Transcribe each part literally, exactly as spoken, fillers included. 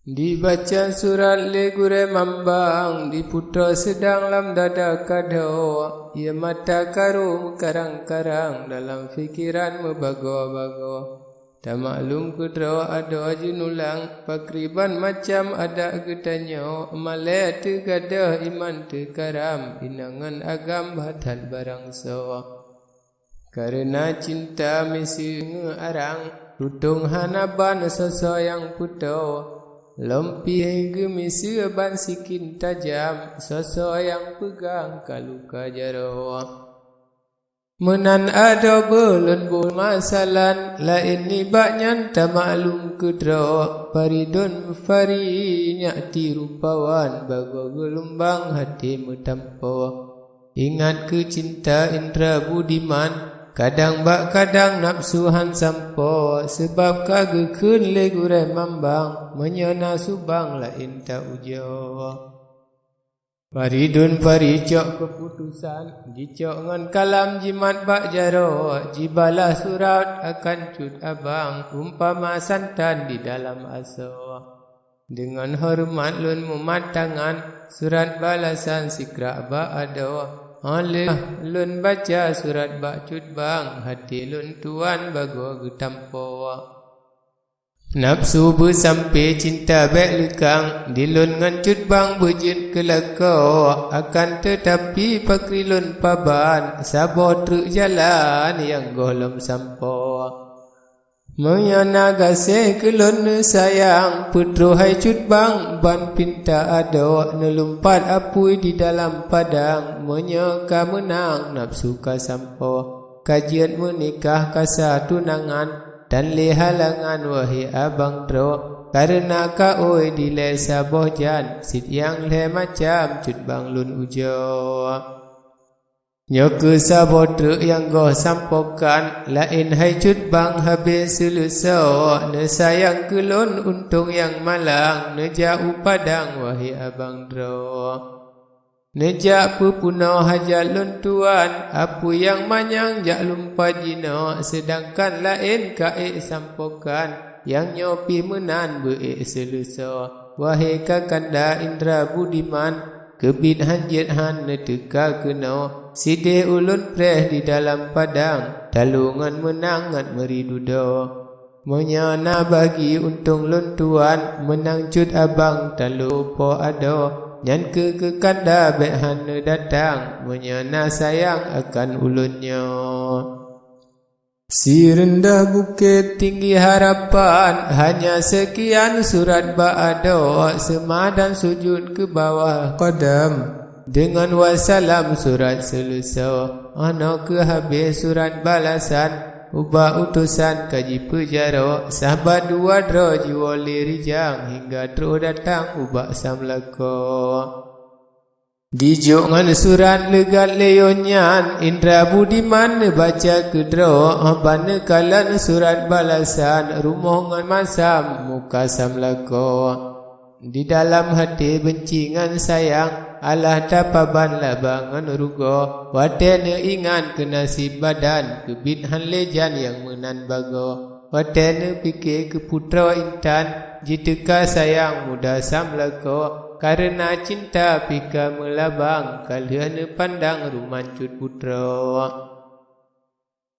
Dibaca surat lé gurée mambang, di putroe seudang lam dada ka dhoe, ie mata karu meukarang-karang, dalam pikeran meubagoe-bagoe. Tamaklum keudroe adoe jeunulang, pakriban macam adat geutanyoe, malée teugadôh iman teukaram, inong ngon agam bah that barangsoe. Kareuna cinta miseue ngeu arang, tutong hana ban soe-soe nyang peutoe. Lom pih geumiseue ban sikin tajam, soe-soe nyang peugah ka luka jaroe. Meunan adoe beu lôn boh meusalan, laén nibak nyan tamaklum keudroe, Faridun Fari nyak ti rupawan, bagoe geulumbang haté meutampoe. Ingat keu cinta indra budiman, kadang bak kadang nafsu han sampoe, seubab ka geukheun lé gurée mambang, meunyoe na subang laén ta ujoe. Faridun Fari cok keuputosan, jicok ngon kalam jimat bak jaroe, jibalah surat akan cut abang, umpama santan di dalam asoe. Deungon horeumat lôn mumat tangan, surat balasan sikrak bak adoe. Óh lheueh lôn baca surat bak cut bang, haté lôn tuan bagoe geutampoe. Nafsu beusampe cinta bék leukang, di lôn ngon cut bang beujeuet keu lakoe, akan teutapi pakri lôn paban, saboh treuk jalan nyang gohlom sampoe. Meunyoe na gaséh keu lôn neusayang, peutroh hai cut bang ban pinta adoe, neulumpat apui di dalam padang, meunyoe ka meunang nafsu ka sampoe. Ka jeuet meunikah kasa tunangan, tan lé halangan wahé abang droe, kareuna ka ôi dilée saboh jan, sit nyang lhée macam cut bang lôn ujoe. Nyoe kheueh saboh treuk nyang goh sampoekan, laén hai cut bang habéh seuleusoe, neusayang keu lôn untông nyang malang, neujak u padang wahé abang droe. Neujak peupeunoh hajat lôn tuan, apui nyang manyang jak lumpat jinoe, seudangkan laén ka ék sampoekan, nyang nyoe pih meunan beu ék seuleusoe. Wahé kakanda indra budiman, keubiet han jeuet han neuteuka keunoe, sidéh ulôn preh di dalam padang, talo ngon meunang ngat meuri dudoe. Meunyoe na bagi untông lôn tuan, meunang cut abang talo po adoe, nyan kheueh keu kanda bék han neudatang, meunyoe na sayang akan ulôn nyoe. Si rendah bukét tinggi harapan, hanya seukian surat bak adoe, seuma dan sujut keu bawah qadam. Deungon wassalam surat seuleusoe, óh noe kheueh habéh surat balasan, ubak utosan ka jipeujaroe, sahabat dua droe jiwoe lé rijang, hingga troh datang ubak Sam lakoe. Dijok ngon surat leugat lé yoh nyan, indra budiman neubaca keudroe, óh ban neukalon surat balasan, rumoh ngon masam muka Sam lakoe. Di dalam haté beunci ngon sayang, alah tapaban laba ngon rugoe, watée neuingat keu naseb badan, keubiet han lé jan nyang meunan bagoe. Watée neupike keu putroe intan, jiteuka sayang muda Sam lakoe, kareuna cinta pih ka meulabang, ka lheueh neupandang ruman cut putroe.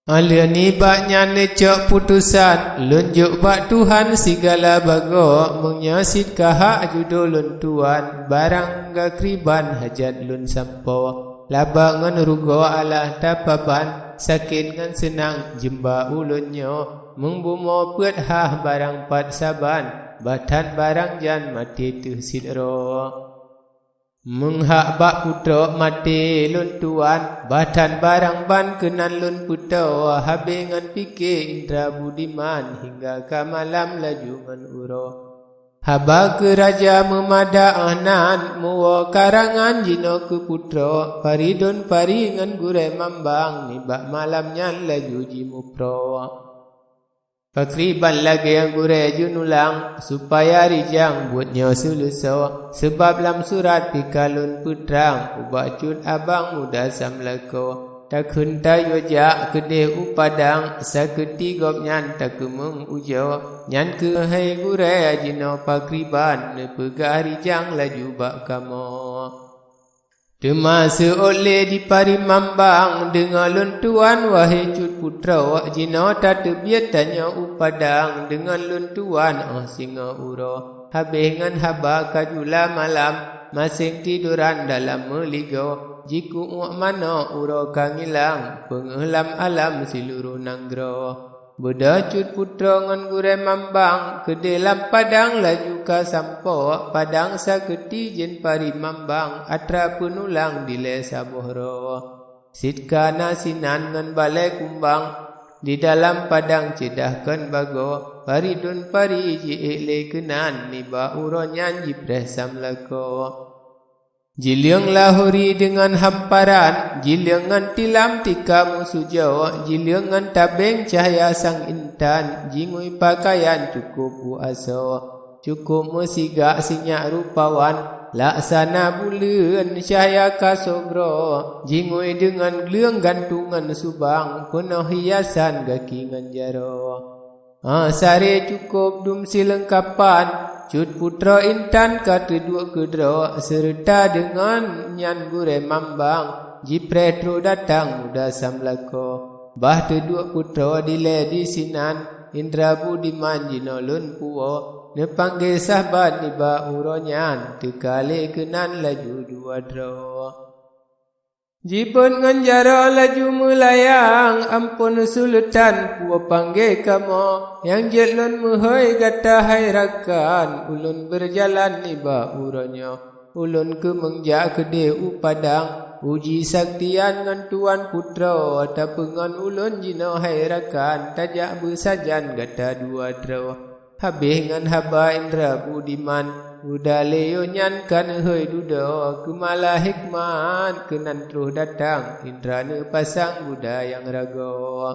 Óh lheueh nibak nyan neucok putosan, lôn jok bak Tuhan sigala bagoe, meunyoe cit ka hak judoe lôn tuan, barang ka kriban hajat lôn sampoe. Laba ngon rugoe alah tapaban, sakét ngon seunang jeumba ulôn nyoe. Meung bumoe peuet hah barang pat saban, bah that barang jan maté teuh sidroe. Meung hak bak putroe maté lôn tuan, bah that barang ban keunan lôn peutoe, habéh ngon pike indra budiman, hingga ka malam laju ngon uroe. Haba keu raja meumada óh nan, muwoe karangan jinoe keu putroe, Faridun Fari ngon gurée mambang, nibak malam nyan laju jimuproe. Pakriban lagée gurée jeunulang, supaya rijang buet nyoe seuleusoe, seubab lam surat pih ka lôn peutrang, ubak cut abang muda Sam lakoe. Takheun tayue jak keudeh u Padang, sakeuti gobnyan takeumeung ujoe. Nyan keuhai gurée jinoe pakriban, neupeugah rijang laju bak kamoe. Teuma seuôt lé di Parimambang, deungoe lôn tuan wahé cut putroe, jinoe tateubiet tanyoe u Padang, deungon lôn tuan óh singoh uroe. Habéh ngon haba ka jula malam, maséng tidoran dalam meuligoe, jikuuek manok uroe ka ngilang, peungeuh lam alam siluroh nanggroe. Beudôh cut putroe ngon gurée mambang, keudeh lam Padang laju ka sampoe, Padang sakeuti jén Parimambang, atra peunulang dilée saboh droe. Cit ka na sinan ngon balée kumbang, di dalam Padang ceudah kon bagoe, paridon pari jiék lé keunan, nibak uroe nyan jipreh samlakoe. Jileueng lahuri deungon hamparan, jileueng ngon tilam tika meusujoe, jileueng ngon tabeng cahya sang intan, jingui pakaian cukôp u asoe, cukôp meusigak sinyak rupawan, laksana buleuen cahya ka sobroe, jingui deungon gleueng gantungan subang, peunoh hiasan gaki ngon jaroe. Ah, saré cukôp dum sileungkapan, cut putroe intan ka teuduek keudroe, seureuta deungon nyan gurée mambang, jipreh troh datang muda samlakoe. Bah teuduek putroe dilée disinan, indra budiman jinoe lôn puwoe, neupanggé sahabat nibak uroe nyan, teuka lé keunan laju dua droe. Jibeuet ngon jaroe laju meulayang, amphon Sultan, puwoe panggé kamoe, nyang jeuet lôn meuhôi gata hai rakan, ulôn beurjalan nibak uroe nyoe. Ulôn keumeung jak keudeh u Padang, uji saktian ngon tuan putroe, tapeungon ulôn jinoe hai rakan, tajak beusajan gata dua droe. Habéh ngon haba indra budiman, udah lé yoh nyan ka neuhôi dudoe, keumala hikmat keunan troh datang, indra neupasang guda nyang ragoe.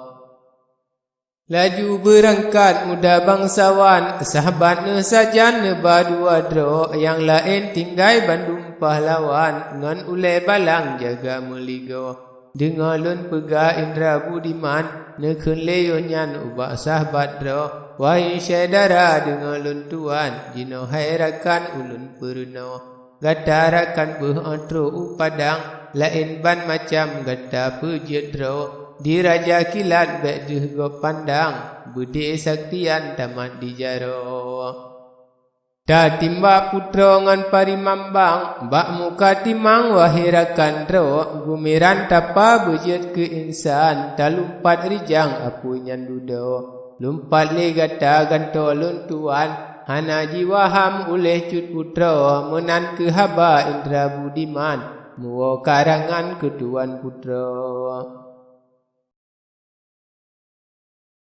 Laju beurangkat muda bangsawan, sahabat neusajan neuba dua droe, nyang laén tinggai bandum pahlawan, ngon ulée balang jaga meuligoe. Deungoe lôn peugah indra budiman, neukheun lé yoh nyan ubak sahabat droe, wahé syedara deungoe lôn tuan, jinoe hai rakan ulôn peurunoe. Gata rakan beuh óh troh u Padang, laén ban macam gata peujeuet droe. Di Raja Kilat bék deuh gob pandang, beudé saktian tamat di jaroe. Tatimbak putroe ngon Parimambang, bak muka timang wahé rakan droe, gumiran tapa beujeuet keu insan, talumpat rijang apui nyan dudoe. Lumpat lé gata gantoe lôn tuan, hana jiwaham uléh cut putroe, meunan keuh haba indra budiman, muwoe karangan keu tuan putroe.